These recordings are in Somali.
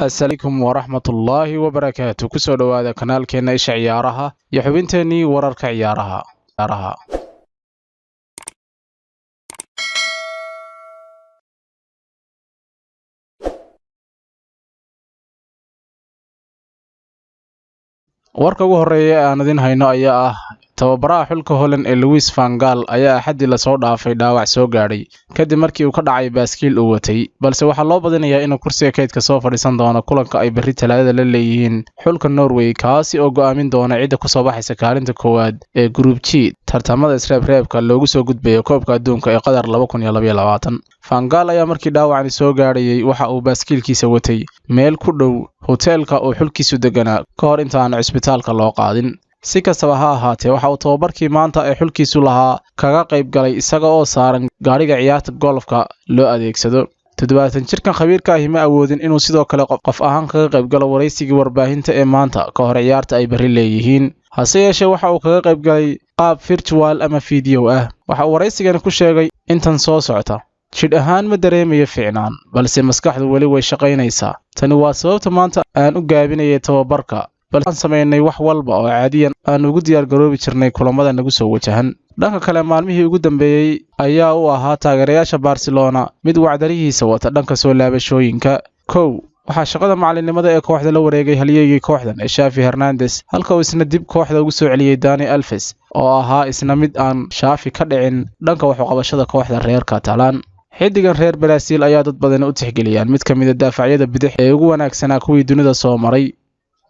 Asalaamu waraxmatullaahi wabarakaatu. Kusoo dhowaada kanaalkeena Isha Ciyaaraha iyo xubinteennii wararka ciyaaraha. Warka ugu horreeya ee aan idin hayno ayaa ah tababaraha xulka Holland ee Louis van Gaal ayaa Axaddii lasoo dhaafay dhaawac soo gaadhay kadib markii uu ka dhacay baaskiil uu watay, balse waxaa loo badinayaa inuu kursiga kaydka soo fadhiisan doono kulanka ay berri Talaadada la leeyihiin xulka Norway, kaasi oo go'aamin doona cidda kusoo baxaysa kaalinta koowaad ee Group G tartamada isreebreebka loogu soo gudbayo koobka adduunka ee Qatar. Van Gaal ayaa markii dhaawacani soo gaadhayay waxa uu baaskiilkiisa watay meel ku dhow hoteelka uu xulkiisu deganaa ka hor inta aan cisbitaalka loo qaadin. Si kastaba ha ahaatee, waxa uu tababarkii maanta ee xulkiisu lahaa kaga qayb galay isaga oo saaran gaadhiga ciyaarta golfka loo adeegsado. 70 jirkan khabiirka ahi ma awoodin inuu sidoo kale qof ahaan kaga qayb galo waraysigii warbaahinta ee maanta ka hor ciyaarta ay berri leeyihiin, hase yeeshee waxa uu kaga qayb galay qaab virtual ama fiidiyow ah. Waxa uu waraysigani ku sheegay intan soo socota: "Jidh ahaan ma dareemayo fiicnaan, balse maskaxdu weli way shaqaynaysaa. Tani waa sababta maanta aan u gaabinayay tababarka, balse aan samaynay wax walba oo caadiyan aan ugu diyaargaroobi jirnay kulamada nagu soo wajahan." Dhanka kale, maalmihii ugu dambeeyey ayaa u ahaa taageerayaasha Barcelona mid wacdarihiisa wata dhanka soo laabashooyinka. Kow, waxaa shaqada macalinimada ee kooxda la wareegay halyeygii kooxdan ee Xavi Hernandez, halka uu isna dib kooxda ugu soo celiyey Dani Alves oo ahaa isna mid aan Xavi ka dhicin dhanka wax u qabashada kooxda reer Catalan. Xiddigan reer Brazil ayaa dad badani u tixgeliyaan mid ka mid a daafacyada bidix ee ugu wanaagsanaa kuwii dunida soo maray.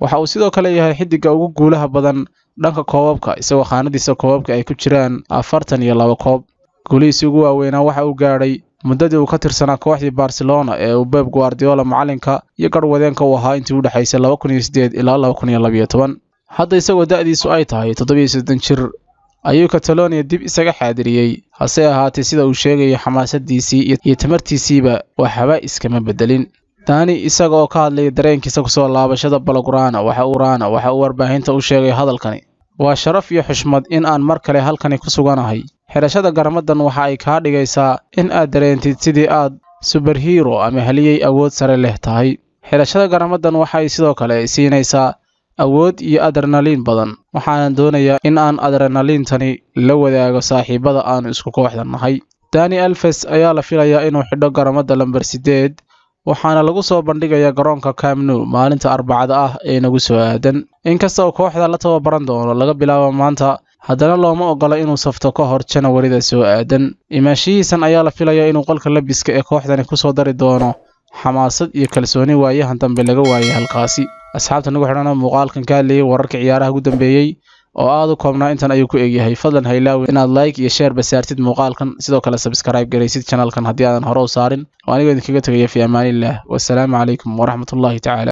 Waxa uu sidoo kale yahay xiddiga ugu guulaha badan dhanka koobabka, isagoo khaanadiisa koobabka ay ku jiraan 42 koob. Guulihiisii ugu waaweynaa waxa uu gaadhay muddadii uu ka tirsanaa kooxdii Barcelona ee uu Pep Guardiola macalinka iyo garhwadeenka u ahaa intii u dhexaysay 2008 ilaa 2012. Hadda isagoo da'diisu ay tahay 37 jir ayuu Catalonia dib isaga xaadiriyey, hase ahaatee sida uu sheegayo xamaasadiisii iyo tamartiisiiba waxba iskama bedelin. Dani isaga oo ka hadlaya dareenkiisa kusoo laabashada Blaugrana, waxa uu warbaahinta u sheegay hadalkani: "Waa sharaf iyo xushmad in aan mar kale halkani ku suganahay. Xidhashada garamadan waxa ay kaa dhigaysaa in aad dareentid sidii aad superhero ama haliyey awood sare leh tahay. Xidhashada garamadan waxay sidoo kale siinaysaa awood iyo adrenaliin badan, waxaanan doonayaa in aan adrenaliintani la wadaago saaxiibada aanu isku kooxda nahay." Dani Alves ayaa la filayaa inuu xidho garamada lambar 8, waxaana lagu soo bandhigayaa garoonka Camp Nou maalinta Arbacada ah ee nagu soo aadan. Inkasta oo kooxda la tababaran doono laga bilaabo maanta, haddana looma ogola inuu safto ka hor Janawarida soo aadan. Imaanshihiisan ayaa la filayaa inuu qolka labiska ee kooxdani kusoo dari doono xamaasad iyo kalsooni waayahan dambe laga waayay halkaasi. Asxaabta nagu xidhana, muuqaalkan ka hadlayay wararka ciyaaraha ugu dambeeyey oo aad u koobnaa intan ayuu ku egyahay. Fadlan ha ilaawin inaad like iyo share basaartid muuqaalkan, sidoo kale subscribe garaysid channelkan haddii aadan hore u saarin. Oo anigoo idinkaga tegaya fi amaanillaah, wassalaamu calaykum waraxmatullaahi tacaala.